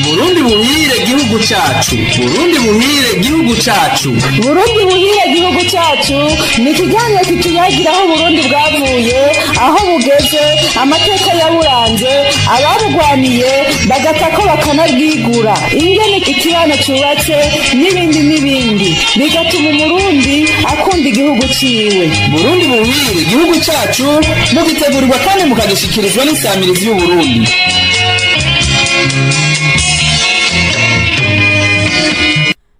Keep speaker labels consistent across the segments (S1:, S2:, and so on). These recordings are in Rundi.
S1: Burundi buhire gihugu cacu, Burundi buhire gihugu cacu.
S2: Burundi buhire gihugu cyacu ni ikiganiro kituyagira aho Burundi bwavuye, aho bugeze, amateka yaburanze, ababugwaniye bagatako bakanabwigura, ingene ikibano cyubatse n'ibindi n'ibindi, bigatuma Umurundi akunda igihugu ciwe.
S1: Burundi buhire gihugu cacu mugitegurirwa kandi mukagishikirizwa n'Insamirizi y'Uburundi.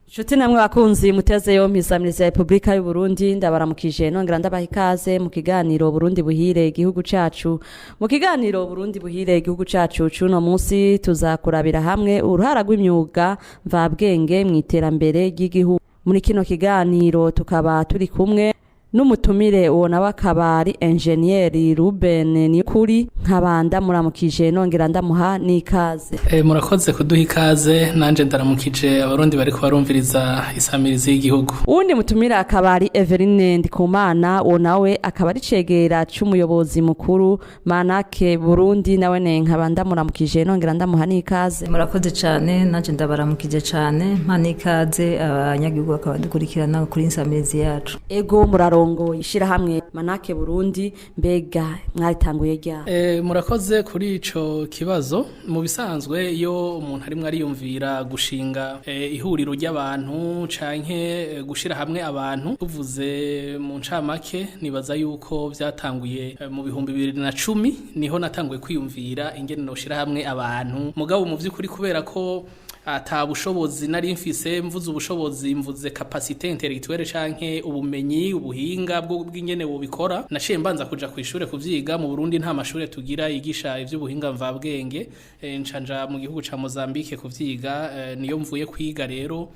S3: Nshuti namwe bakunzi muteze yompi Insamirizi ya Repubulika y'u Burundi, ndabaramukije nongera ndabaha ikaze mu kiganiro Burundi buhire igihugu cacu. Mu kiganiro Burundi buhire igihugu cacu cuno munsi tuzakurabira hamwe uruhara rw'imyuga mvabwenge mu iterambere ry'igihugu. Muri kino kiganiro tukaba turi kumwe n'umutumire, uwo nawe akaba ari enjeniyeri Ruben Nikuri, nkaba ndamuramukije nongera ndamuha n'ikaze.
S4: Murakoze kuduha ikaze, nanje ndaramukije Abarundi bariko barumviriza Isamirizi y'Igihugu.
S3: Uwundi mutumire akaba ari Everine Ndikumana, uwo nawe akaba ari cegera c'umuyobozi mukuru Manake Burundi, nawe ne nkaba ndamuramukije nongera ndamuha n'ikaze.
S5: Murakoze cyane, nanjye ndabaramukije cyane, mpa n'ikaze abanyagihugu bakaba dukurikirana kuri Insamirizi yacu.
S3: Ego, murarongoye ishirahamwe Manake Burundi, mbega mwaritanguye ryari?
S4: Murakoze kuri ico kibazo. Mu bisanzwe iyo umuntu arimwo ariyumvira gushinga ihuriro ry'abantu canke gushira hamwe abantu, tuvuze mu ncamake, nibaza yuko vyatanguye mu 2010, niho natanguye kwiyumvira ingene noshira hamwe abantu. Mugabo mu vy'ukuri, kubera ko ata bushobozi nari mfise, mvuze ubushobozi mvuze capacité intellectuelle canke ubumenyi, ubuhinga bwo bw'ingene bubikora, naciye mbanza kuja kw'ishure kuvyiga. Mu Burundi nta mashure tugira yigisha ivy'ubuhinga mvabwenge. Nca nja mu gihugu ca Mozambique kuvyiga. Niyo mvuye kwiga rero,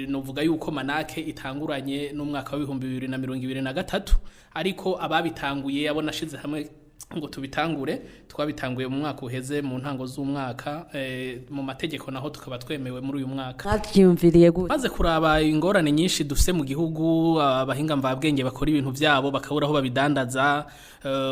S4: novuga yuko Manake itanguranye n'umwaka wa 2023, ariko ababitanguye, abo nashize hamwe ngo tubitangure, twabitanguye mu mwaka uheze, mu ntango z'umwaka. Mu mategeko naho tukaba twemewe muri uyu mwaka.
S3: Mwavyiyumviriye gute?
S4: Maze kuraba ingorane nyinshi dufise mu gihugu, abahinga mvabwenge bakora ibintu vyabo bakabura aho babidandaza,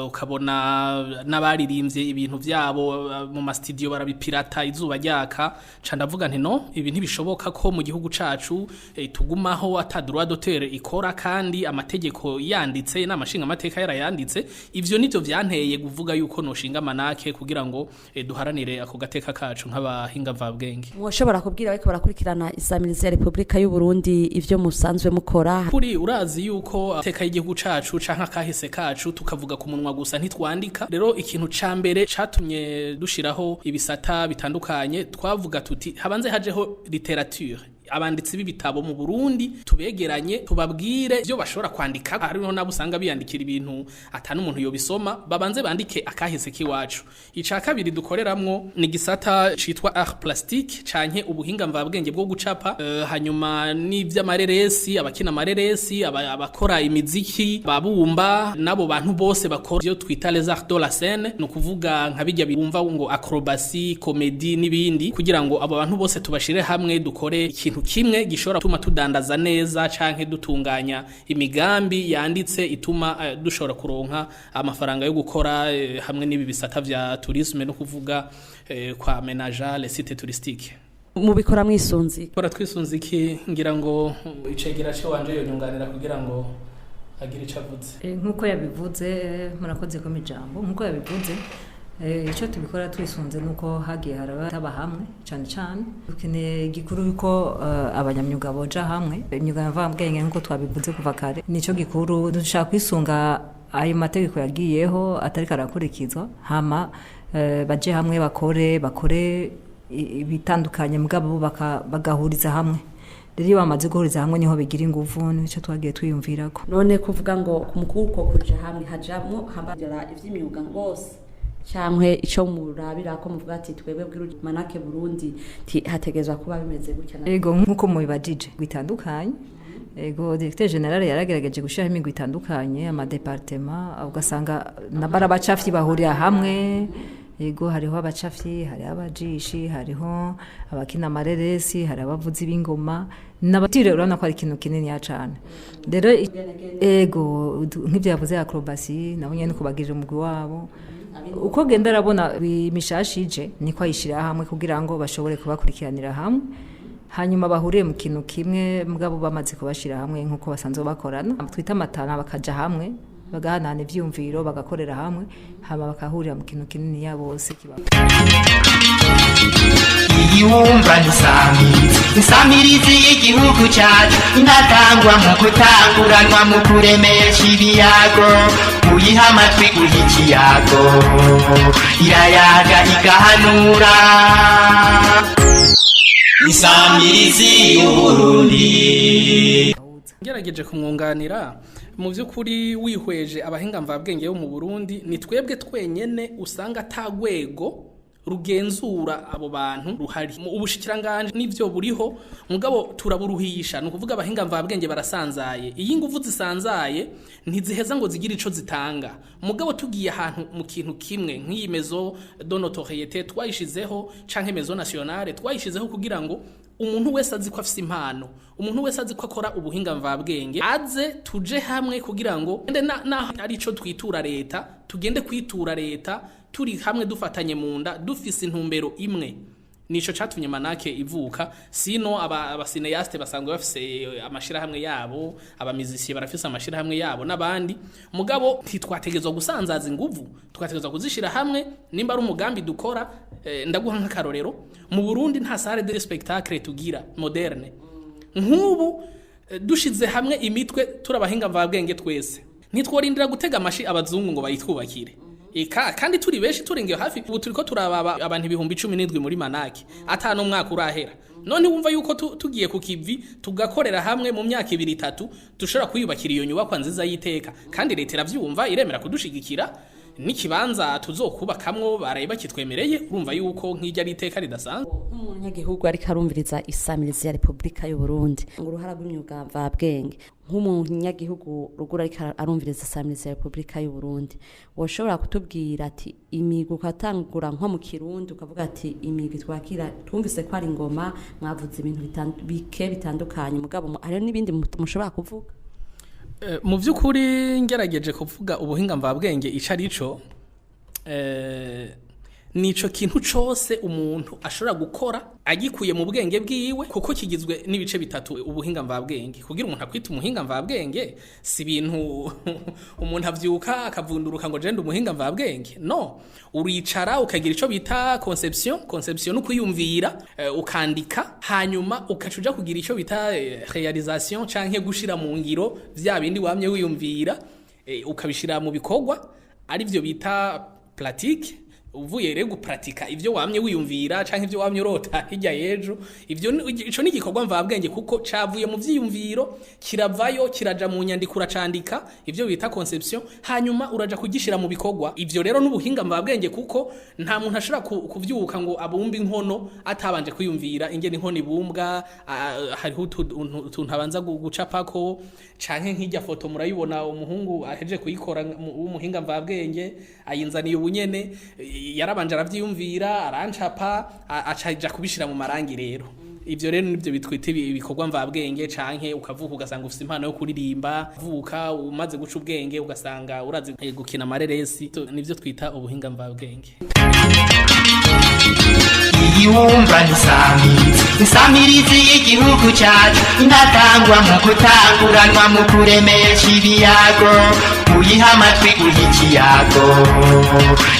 S4: ukabona n'abaririmbye ibintu vyabo mu mastudio barabipirata izuba ryaka, ca ndavuga nti: "No, ibi ntibishoboka ko mu gihugu cacu tugumaho ata droit d'auteur ikora kandi amategeko yanditse n'amashinga amateka yarayanditse." Ivyo nivyo vyanteye kuvuga yuko noshinga Manake kugira ngo duharanire ako gateka kacu nk'abahinga mvabwenge.
S3: Mwoshobora kubwira bariko barakurikirana Isamirizi ya Repubulika y'u Burundi ivyo musanzwe mukora?
S4: Kuri urazi yuko ateka y'igihugu cacu canke akahise kacu tukavuga ku munwa gusa, ntitwandika. Rero ikintu ca mbere catumye dushiraho ibisata bitandukanye, twavuga tuti habanze hajeho littérature, abanditsi b'ibitabo mu Burundi tubegeranye, tubabwire ibyo bashobora kwandika. Hariho nabo usanga biyandikira ibintu atanu umuntu yobisoma, babanze bandike akahise kiwacu. Ica kabiri dukoreramwo ni gisata citwa art plastique canke ubuhinga mvabwenge bwo gucapa, hanyuma n'ivy'amareresi, abakina amareresi, abakora imiziki, babumba, nabo bantu bose bakora ivyo twita les arts de la scène, ni ukuvuga nka bijya bumva ngo acrobatie, comédie n'ibindi, kugira ngo abo bantu bose tubashire hamwe, dukore ikintu kimwe gishobora gutuma tudandaza neza canke dutunganya imigambi yanditse ituma dushobora kuronka amafaranga yo gukora, hamwe n'ibi bisata vya tourisme, no kuvuga kwa ménager les sites touristiques.
S3: Mubikora mwisunze?
S4: Kora twisunze iki? Ngira ngo icegera ce wanje yonyunganira kugira ngo agire ico avuze.
S5: Nk'uko yabivuze, murakoze ko ijambo, nk'uko yabivuze, icyo tubikora twisunze nuko hagiye haraba hamwe cyane cyane dukeneye igikuru yuko abanyamyuga boja hamwe, imyuga mvabwenge, nk'uko twabivuze kuva kare, nico gikuru dushaka kwisunga. Ayo mategeko yagiyeho atariko arakurikizwa, hama baje hamwe, bakore ibitandukanye, mugabo bagahuriza hamwe. Rero iyo bamaze guhuriza hamwe niho bigira inguvu, nico twagiye twiyumvirako.
S3: None kuvuga ngo mukuru kuja hamwe hajamwo hambagera ivy'imyuga bose, cankwe ico murabira ko muvuga ati twebwe bw'iru Manake Burundi ti hategezwa kuba bimeze gutya na?
S5: Ego, nkuko mubibajije, bitandukanye. Ego, directeur général yaragerageje gushiraho imigwi itandukanye, amadépartements, ugasanga na barabacafyi bahurira hamwe. Yego, hariho abacafyi, hariho abajishi, hariho abakina amareresi, hari abavuzi b'ingoma n'abatire. Urabona ko ari ikintu kinini cane. Rero ego, nk'ivyo yavuze, acrobatie nabo nyene kubagirira umugwi wabo. Uko genda arabona imishashi ije, niko ayishira hamwe kugira ngo bashobore kubakurikiranira hamwe, hanyuma bahuriye mu kintu kimwe. Mugabo bamaze kubashira hamwe nk'uko basanzwe bakorana, twita amatana, bakaja hamwe, bagahanahana ivyiyumviro, bagakorera hamwe, hama bakahurira mu kintu kinini ya bose kiba.
S6: Igiwumva ntisamirizi, insamirizi y'igihugu cyacu, inatangwa mu gutanguranwa mu kuremesha ibiyago. Uyiha amatwi guha ikiyago, irayaga igahanura. Insamirizi y'Uburundi.
S4: Ngerageje kumwunganira, mu by'ukuri wihweje abahinga mvabwenge bo mu Burundi, ni twebwe twenyene usanga atagwego rugenzura abo bantu ruhari. Mu ubushikiranganje nivyo buriho, mugabo turaburuhisha. Ni ukuvuga abahinga mvabwenge barasanzaye. Iyi nguvu zisanzaye ntiziheza ngo zigire ico zitanga. Mugabo tugiye ahantu mu kintu kimwe nk'iyi maison de notoriété twayishizeho, canke maison nationale twayishizeho kugira ngo umuntu wese azi ko afise impano, umuntu wese azi ko akora ubuhinga mvabwenge, aze tuje hamwe kugira ngo ende na ari ico twitura leta, tugende kwitura leta turi hamwe, dufatanye mu nda, dufise intumbero imwe. Nico catumye manake ivuka. Sino aba cinéastes basanzwe bafise amashirahamwe yabo, aba musiciens barafise amashirahamwe yabo n'abandi. Mugabo ntitwategezwa gusanzaza inguvu, twategezwa kuzishira hamwe nimba ari umugambi dukora. Ndaguha nk'akarorero: mu Burundi nta salle de spectacle tugira moderne. Nk'ubu dushize hamwe imitwe, turabahinga mvabwenge twese, ntitworindira gutega amashi abazungu ngo bayitwubakire. Eka kandi turi benshi, turengeye hafi, ubu turiko turababa abantu 17,000 muri manake, atanu umwaka urahera. None wumva yuko tugiye ku kivi, tugakorera hamwe, mu myaka 2 3 dushobora kwiyubakira iyo nyubakwa nziza y'iteka. Kandi leta iravyumva, iremera kudushigikira, n'ikibanza tuzokubakamwo baraye bakitwemereye. Urumva yuko nk'iryo ari iteka ridasanzwe.
S3: Nk'umunyagihugu ariko arumviriza isamirizi ya Repubulika y'u Burundi, ngo uruhara rw'imyuga mvabwenge, nk'umunyagihugu ruguru ariko arumviriza isamirizi ya Repubulika y'u Burundi, woshobora kutubwira ati imigwi, ukatangura nko mu Kirundi, ukavuga ati imigwi twakira, twumvise ko ari ingoma, mwavuze ibintu bike bitandukanye, mugabo hariho n'ibindi mushobora kuvuga?
S4: Mu by'ukuri ngerageje kuvuga ubuhinga mvabwenge ico ari cyo, nico kintu cose umuntu ashobora gukora agikuye mu bwenge bwiwe, kuko kigizwe n'ibice bitatu ubuhinga mvabwenge. Kugira umuntu akwita umuhinga mvabwenge, si ibintu umuntu avyuka akavunduruka ngo jenda umuhinga mvabwenge. No uricara ukagira ico bita conception. Conception no kwiyumvira, ukandika, hanyuma ukaca uja kugira ico bita réalisation canke gushira mu ngiro vya bindi wamye wiyumvira, ukabishira mu bikorwa, ari byo bita pratique. Uvuye rero gupratika ivyo wamye wiyumvira canke ivyo wamye urota hirya y'ejo, ivyo ico ni igikorwa mvabwenge, kuko cavuye mu vyiyumviro, kiravayo, kiraja mu nyandiko, uracandika, ivyo bita conception, hanyuma uraja kugishira mu bikorwa. Ivyo rero n'ubuhinga mvabwenge, kuko nta muntu ashobora kuvyuka ngo abumbe inkono atabanje kwiyumvira ingene inkono ibumbwa. Hariho utuntu abanza gucapako, canke nk'irya foto murayibona, umuhungu aheje kuyikora w'umuhinga mvabwenge ayinzaniye ubunyene, yarabanje aravyiyumvira, arancapa, acaja kubishira mu marangi. Rero ivyo rero nivyo bitwita ibikorwa mvabwenge. Canke ukavuka ugasanga ufise impano yo kuririmba, uvuka umaze guca ubwenge ugasanga urazi gukina amareresi. Nivyo twita ubuhinga mvabwenge.
S6: Igiwumva ntisamirizi, insamirizi y'igihugu cyacu, inatangwa mu gutanguranwa mu kuremesha ibiyago. Uyiha amatwi guha ikiyago,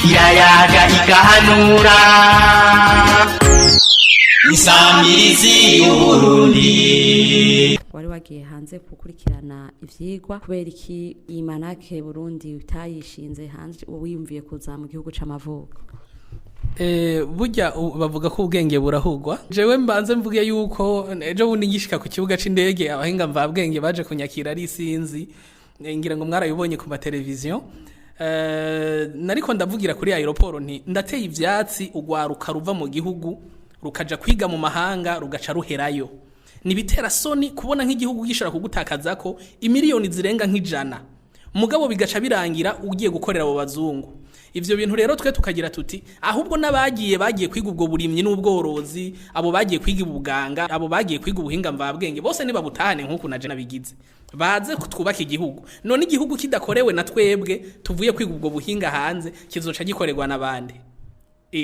S6: irayaga igahanura. Insamirizi y'Uburundi.
S3: Wari wagiye hanze gukurikirana ivyigwa, kubera iki iyi manake Burundi utayishinze hanze, wiyumviye kuza mu gihugu c'amavuko?
S4: Burya bavuga ko ubwenge burahugwa. Jewe mbanze mvuge yuko ejo bundi ngishika ku kibuga c'indege, abahinga mvabwenge baje kunyakira ari isinzi. Ngira ngo mwarabibonye ku mateleviziyo. Nariko ndavugira kuri aéroport nti ndateye ivyatsi ugwaruka ruva mu gihugu rukaja kwiga mu mahanga, rugaca ruherayo. Nibitera soni kubona nk'igihugu gishobora kugutakaza ko imiliyoni zirenga nk'ijana, mugabo bigaca birangira ugiye gukorera abo bazungu. Ivyo bintu rero twe tukagira tuti ahubwo n'abagiye bagiye kwiga ubwo burimyi n'ubworozi, abo bagiye kwiga ubuganga, abo bagiye kwiga ubuhinga mvabwenge, bose nibabutahane nk'uku naje nabigize, baze twubake igihugu. None igihugu kidakorewe na twebwe tuvuye kwiga ubwo buhinga hanze, kizoca gikorerwa n'abandi?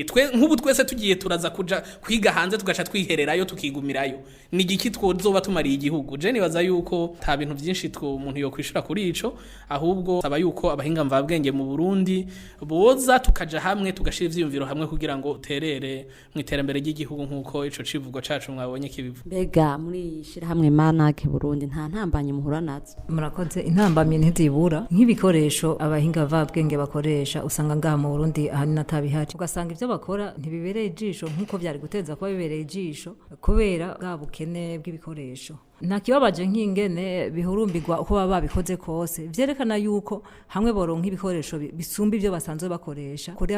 S4: Twe nk'ubu twese tugiye turaza kuja kwiga hanze, tugaca twihererayo, tukigumirayo, ni igiki twozoba tumariye igihugu? Je nibaza yuko ta bintu byinshi two umuntu yokwishura kuri ico, ahubwo saba yuko abahinga mvabwenge mu Burundi boza tukaja hamwe, tugashira ivyiyumviro hamwe kugira ngo terere mu iterambere ry'igihugu, nk'uko ico civugo cacu mwabonye kibivuga.
S3: Mbega muri iyi shirahamwe Manake Burundi nta ntambanye muhura nazo?
S5: Murakoze. Intambamyi ntizibura, nk'ibikoresho abahinga mvabwenge bakoresha usanga ngaha mu Burundi ahanini atabihari, ugasanga ibyo bakora ntibibereye ijisho nk'uko byari guteza kuba bibereye ijisho, kubera bwa bukene bw'ibikoresho. Nta kibabaje nk'ingene bihurumbirwa uko baba babikoze kose, vyerekana yuko hamwe boronka ibikoresho bisumba ibyo basanzwe bakoresha, kuri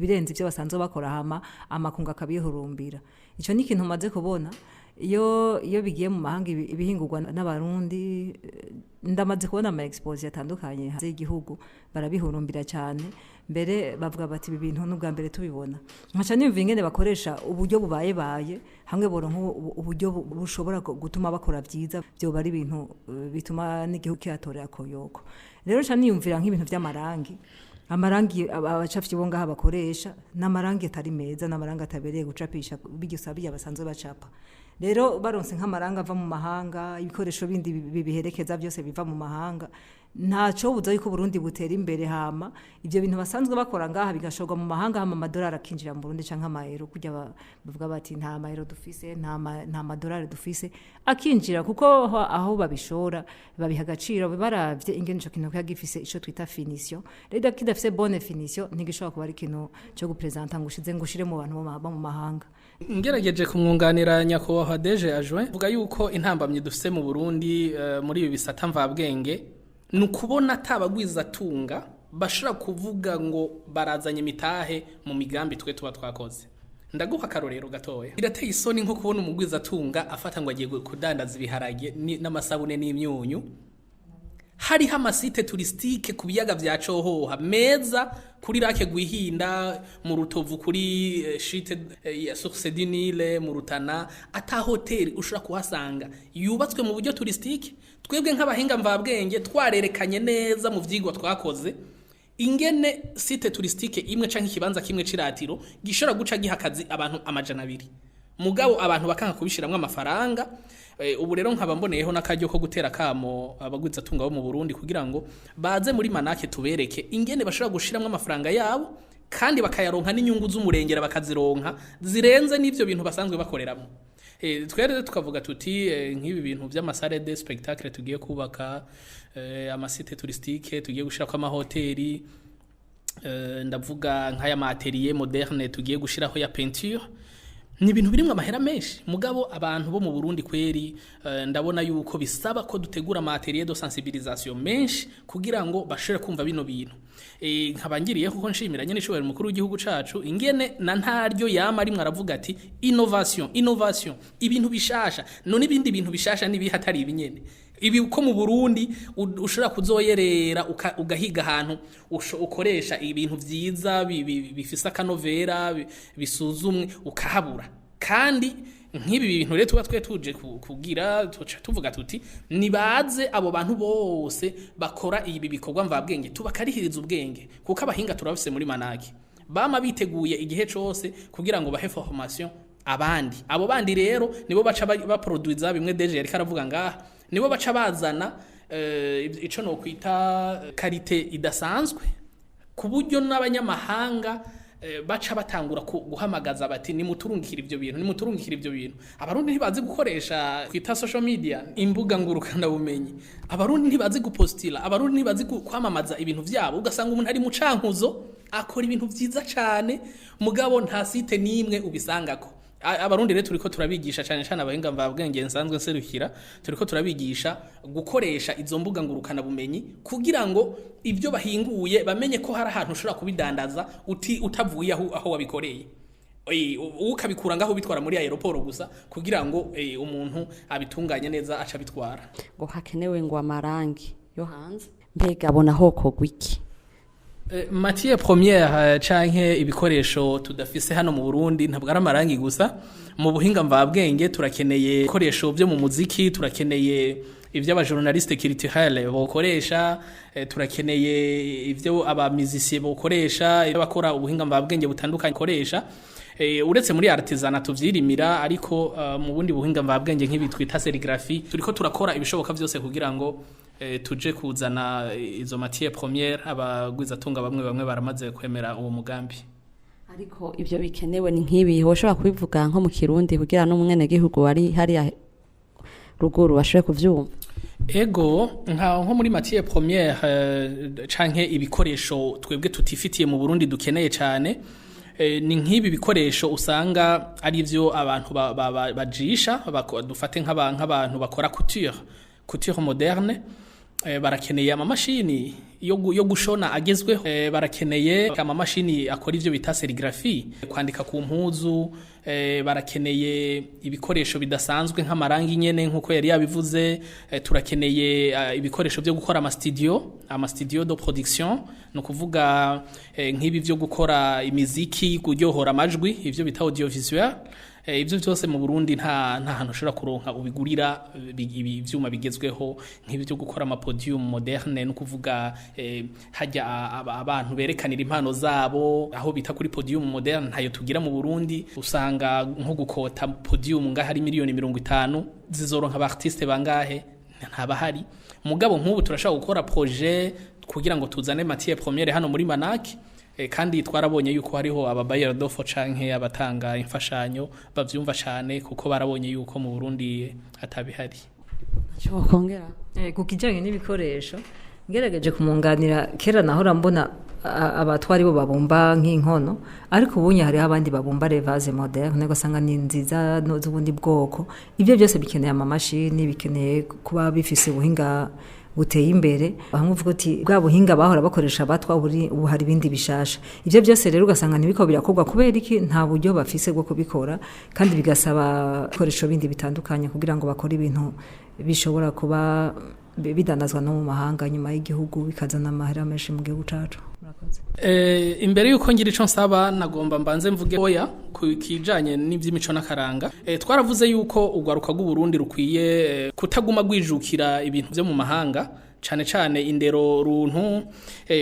S5: ibirenze ibyo basanzwe bakora, hama amakungu akabihurumbira. Ico ni ikintu maze kubona iyo bigiye mu mahanga, ibihingurwa n'Abarundi. Ndamaze kubona ama exposition atandukanye hanze y'igihugu, barabihurumbira cyane, mbere bavuga bati: "Ibi bintu n'ubwa mbere tubibona." Nkaca niyumva ingene bakoresha uburyo bubaye baye hamwe boronka uburyo bushobora gutuma bakora byiza, byoba ari ibintu bituma n'igihugu kihatorera koyoko. Rero nca niyumvira nk'ibintu by'amarangi, amarangi abacafyi bo ngaha bakoresha n'amarangi atari meza, n'amarangi atabereye gucapisha bijya bijya basanzwe bacapa. Rero baronse nk'amarangi ava mu mahanga, ibikoresho bindi bibiherekeza byose biva mu mahanga, ntaco buza yuko Burundi butera imbere, hama ivyo bintu basanzwe bakora ngaha bigashorwa mu mahanga, hama amadolari akinjira mu Burundi canke amayero, kujya bavuga bati nta mayero dufise, nta madolari dufise, akinjira kuko aho babishora babiha agaciro baravye ingene ico kintu kiba gifise ico twita finition. Rero kidafise bonne finition, ntigishobora kuba ari ikintu co gupresenta ngo ushize ngo ushire mu bantu bo mu mahanga.
S4: Ngerageje kumwunganira nyakubahwa DG adjoint, vuga yuko intambamyi dufise mu Burundi muri ibi bisata mvabwenge ni ukubona atabagwiza tunga bashobora kuvuga ngo barazanye imitahe mu migambi twe tuba twakoze. Ndaguha akarorero gatoya: birateye isoni nko kubona umugwizatunga afata ngo agiye kudandaza ibiharage n'amasabune n'imyunyu, hariho ama sites touristiques ku biyaga vya Cohoha meza, kuri lac Rwihinda mu Rutovu, kuri chute ya Source du Nil mu Rutana, ata hoteli ushobora kuhasanga yubatswe mu buryo touristique. Twebwe nk'abahinga mvabwenge twarerekanye neza mu vyigwa twakoze ingene site touristique imwe canke ikibanza kimwe c'iratiro gishobora guca giha akazi abantu 200, mugabo abantu bakanka kubishiramwo amafaranga. Ubu rero nkaba mboneyeho n'akaryo ko gutera kamo abagwizatunga bo mu Burundi kugira ngo baze muri Manake, tubereke ingene bashobora gushiramwo amafaranga yabo kandi bakayaronka n'inyungu z'umurengera, bakazironka zirenze n'ivyo bintu basanzwe bakoreramo. Twere tukavuga tuti nk'ibi bintu vy'ama salles de spectacle tugiye kubaka, ama sites touristiques tugiye gushirako, amahoteli, ndavuga nk'aya ma ateliers moderne tugiye gushiraho ya peinture, ni ibintu birimwo amahera menshi. Mugabo abantu bo mu Burundi kweri, ndabona yuko bisaba ko dutegura ama ateliers de sensibilisation menshi kugira ngo bashobore kumva bino bintu. Nkaba ngiriye kuko nshimira nyene ishobora mukuru w'igihugu cacu, ingene na ntaryo yama arimwe aravuga ati: "Innovation, innovation, ibintu bishasha." None ibindi bintu bishasha nibihatari ibinyene ibi ko mu Burundi ushobora kuzoyerera ugahiga ahantu ukoresha ibintu vyiza bifise akanovera, bisuzumwe, ukahabura. Kandi nk'ibi bintu rero tuba twe tuje kugira tuca tuvuga tuti nibaze abo bantu bose bakora ibi bikorwa mvabwenge, tubakarihiriza ubwenge, kuko abahinga turabafise muri Manaki, bama biteguye igihe cose kugira ngo bahe formation abandi. Abo bandi rero nibo baca baproduiza bimwe DG yariko aravuga ngaha, nibo baca bazana ico no kwita qualité idasanzwe, ku buryo n'abanyamahanga baca batangura guhamagaza bati: "Nimuturungikira ivyo bintu, nimuturungikira ivyo bintu." Abarundi ntibazi gukoresha kwita social media, imbuga ngurukana bumenyi. Abarundi ntibazi gupostila, abarundi ntibazi kwamamaza ibintu vyabo. Ugasanga umuntu ari mu Cankuzo akora ibintu vyiza cane, mugabo nta site nimwe ubisangako. Abarundi rero turiko turabigisha, cane cane abahinga mvabwenge nsanzwe nserukira, turiko turabigisha gukoresha izo mbuga ngurukana bumenyi kugira ngo ibyo bahinguye bamenye ko hari ahantu ushobora kubidandaza uti utavuye aho wabikoreye. Ukabikura ngaho bitwara muri aéroport gusa, kugira ngo umuntu abitunganye neza aca bitwara.
S3: Ngo hakenewe ngo amarangi yo hanze, mbega abona hokogwa iki?
S4: Matière première canke ibikoresho tudafise hano mu Burundi ntabwo ari amarangi gusa. Mu buhinga mvabwenge turakeneye ibikoresho byo mu muziki, turakeneye ivyo aba journaliste culturel bokoresha, turakeneye ivyo aba musiciens bokoresha, abakora ubuhinga mvabwenge butandukanye koresha. Uretse muri artisanat tuvyirimira, ariko mu bundi buhinga mvabwenge nk'ibi twita sérigraphie, turiko turakora ibishoboka vyose kugira ngo tuje kuzana izo matière première. Abagwizatunga bamwe bamwe baramaze kwemera uwo mugambi.
S3: Ariko ibyo bikenewe ni nk'ibi, woshobora kubivuga nko mu Kirundi kugira n'umwenegihugu wari hariya ruguru bashobore kuvyumva?
S4: Ego, nko muri matière première canke ibikoresho twebwe tutifitiye mu Burundi dukeneye cane, ni nk'ibi bikoresho usanga ari byo abantu bajisha, dufate nk'abantu bakora couture moderne, barakeneye amamashini yo gushona agezweho, barakeneye amamashini akora ivyo bita sérigraphie, kwandika ku mpuzu, barakeneye ibikoresho bidasanzwe nk'amarangi nyene nkuko yari yabivuze, turakeneye ibikoresho byo gukora ama studio de production, no kuvuga nk'ibi byo gukora imiziki, kuryohora amajwi, ivyo bita audiovisuel. Ivyo byose mu Burundi nta hantu ushobora kuronka ubigurira ibi vyuma bigezweho nk'ibi byo gukora ama podium moderne, no kuvuga hajya abantu berekanira impano zabo aho bita kuri podium moderne, ntayo tugira mu Burundi. Usanga nko gukota podium ngaho ari miliyoni 50, zizoronka aba artiste bangahe? Ntabahari. Mugabo nk'ubu turashobora gukora projet kugira ngo tuzane matière première hano muri Manaki, kandi twarabonye yuko hariho aba bailleurs de fonds canke abatanga imfashanyo bavyumva cane, kuko barabonye yuko mu Burundi atabihari.
S3: Icyo kongera?
S5: Ku kijyanye n'ibikoresho, ngerageje kumunganira, kera nahora mbona abatwari bo babumba nk'inkono, ariko ubunye hariho abandi babumba les vases modernes, ugasanga ni nziza z'ubundi bwoko. Ibyo byose bikeneye amamashini, bikeneye kuba bifise ubuhinga buteye imbere, hamwe uvuga uti bwa buhinga bahora bakoresha abatwa, ubu hari ibindi bishasha. Ibyo byose rero ugasanga ntibiko birakorwa kubera iki? Nta buryo bafise bwo kubikora, kandi bigasaba ibikoresho bindi bitandukanye kugira ngo bakore ibintu bishobora kuba bidandazwa no mu mahanga nyuma y'igihugu, bikazana amahera menshi mu gihugu cacu. Murakoze.
S4: Imbere yuko ngira ico nsaba, nagomba mbanze mvuge oya ku kijanye n'ivy'imico n'akaranga. Twaravuze yuko urwaruka rw'u Burundi rukwiye kutaguma gwijukira ibintu vyo mu mahanga, cane cane indero runtu,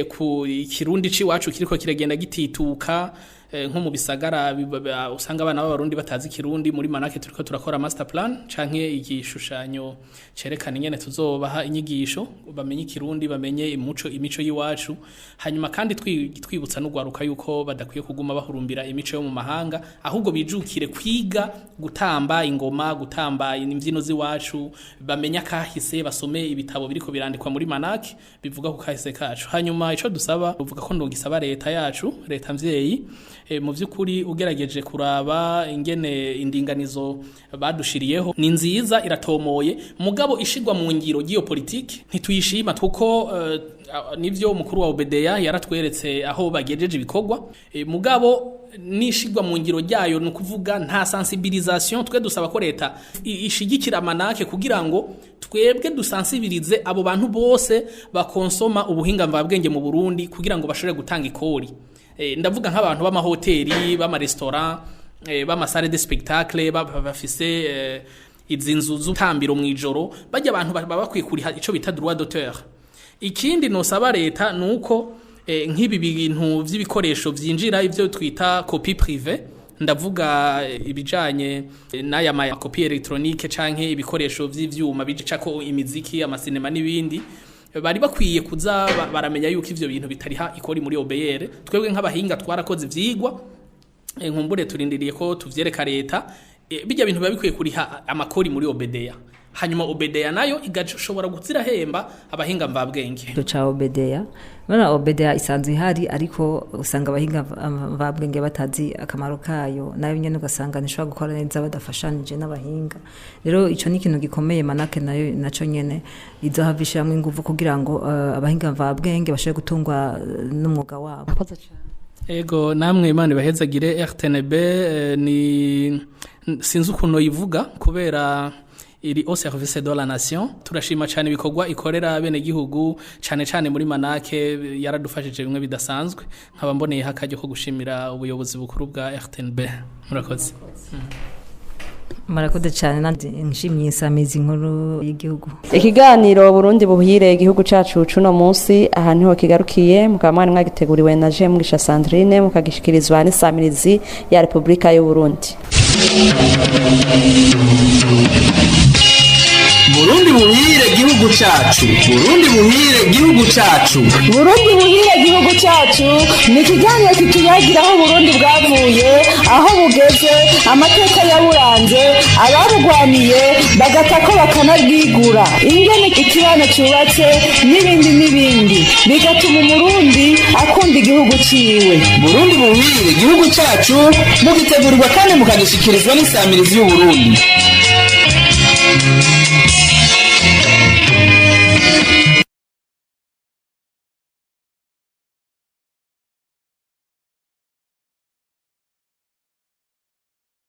S4: ku Ikirundi ciwacu kiriko kiragenda gitituka, nko mu bisagara usanga abana b'Abarundi batazi Ikirundi. Muri Manake turiko turakora master plan canke igishushanyo cerekana ingene tuzobaha inyigisho, bamenye Ikirundi, bamenye imico y'iwacu. Hanyuma kandi twibutsa n'urwaruka yuko badakwiye kuguma bahurumbira imico yo mu mahanga, ahubwo bijukire kwiga gutamba ingoma, gutamba imbyino z'iwacu, bamenye akahise, basome ibitabo biriko birandikwa muri Manake bivuga ku kahise kacu. Hanyuma ico dusaba, uvuga ko ndogisaba leta yacu, leta mvyeyi, mu vy'ukuri ugerageje kuraba ingene indinganizo badushiriyeho ni nziza, iratomoye, mugabo ishigwa mu ngiro ry'iyo politike ntituyishima, kuko nivyo umukuru wa OBDA yaratweretse aho bagejeje ibikorwa, mugabo nishigwa mu ngiro ryayo, ni ukuvuga nta sensibilisation. Twe dusaba ko leta ishigikira Manake kugira ngo twebwe dusensibilize abo bantu bose bakonsoma ubuhinga mvabwenge mu Burundi kugira ngo bashobore gutanga ikori. Ndavuga nk'abantu b'amahoteli, b'amarestaurant, b'ama salle de spectacle, bafise izi nzu z'utambiro mw'ijoro, bajya abantu baba bakwiye kuriha ico bita droit d'auteur. Ikindi nosaba leta nuko nk'ibi bintu vy'ibikoresho vyinjira, ivyo twita copie privée, ndavuga ibijanye n'aya ma copie électronique canke ibikoresho vy'ivyuma bicako imiziki, amasinema n'ibindi, bari bakwiye kuza baramenya yuko ivyo bintu bitariha ikori muri OBR. Twebwe nk'abahinga twarakoze ivyigwa, nkumbure turindiriye ko tuvyereka leta. Bijya bintu biba bikwiye kuriha amakori muri OBDA, hanyuma OBDA nayo igashobora guzirahemba abahinga mvabwenge.
S5: Ico ca OBDA, bana OBDA isanzwe ihari, ariko usanga abahinga mvabwenge batazi akamaro kayo, nayo nyene ugasanga ntishobora gukora neza badafashanije n'abahinga. Rero ico ni ikintu gikomeye. Manake nayo naco nyene izohava ishiramwo inguvu kugira ngo abahinga mvabwenge bashobore gutungwa n'umwuga wabo.
S3: Murakoze cane.
S4: Ego, namwe Imana ibahezagire. RTNB ni sinzi ukuntu yivuga kubera Iri au service de la nation. Turashima cyane ibikorwa ikorera bene gihugu, cyane cyane muri manake yaradufashije bimwe bidasanzwe. Nkaba mboneye akaryo ko gushimira ubuyobozi bukuru bwa RTNB. Murakoze.
S5: Murakoze cyane, nanjye nshimiye insamizi inkuru y'igihugu.
S3: Ikiganiro Burundi buhire igihugu cacu cuno munsi aha niho kigarukiye. Mukaba mwari mwagiteguriwe na je Mugisha Sandrine, mukagishikirizwa n'isamirizi ya Repubulika y'u Burundi.
S1: Burundi buhire gihugu cacu, Burundi buhire gihugu cacu.
S2: Burundi buhire gihugu cyacu ni ikiganiro kituyagira aho Burundi bwavuye, aho bugeze, amateka yaburanze, ababugwaniye bagatako bakanabwigura, ingene ikibano cyubatse n'ibindi n'ibindi, bigatuma Umurundi akunda igihugu ciwe.
S1: Burundi buhire gihugu cacu mugitegurirwa kandi mukagishikirizwa n'isamirizi y'Uburundi.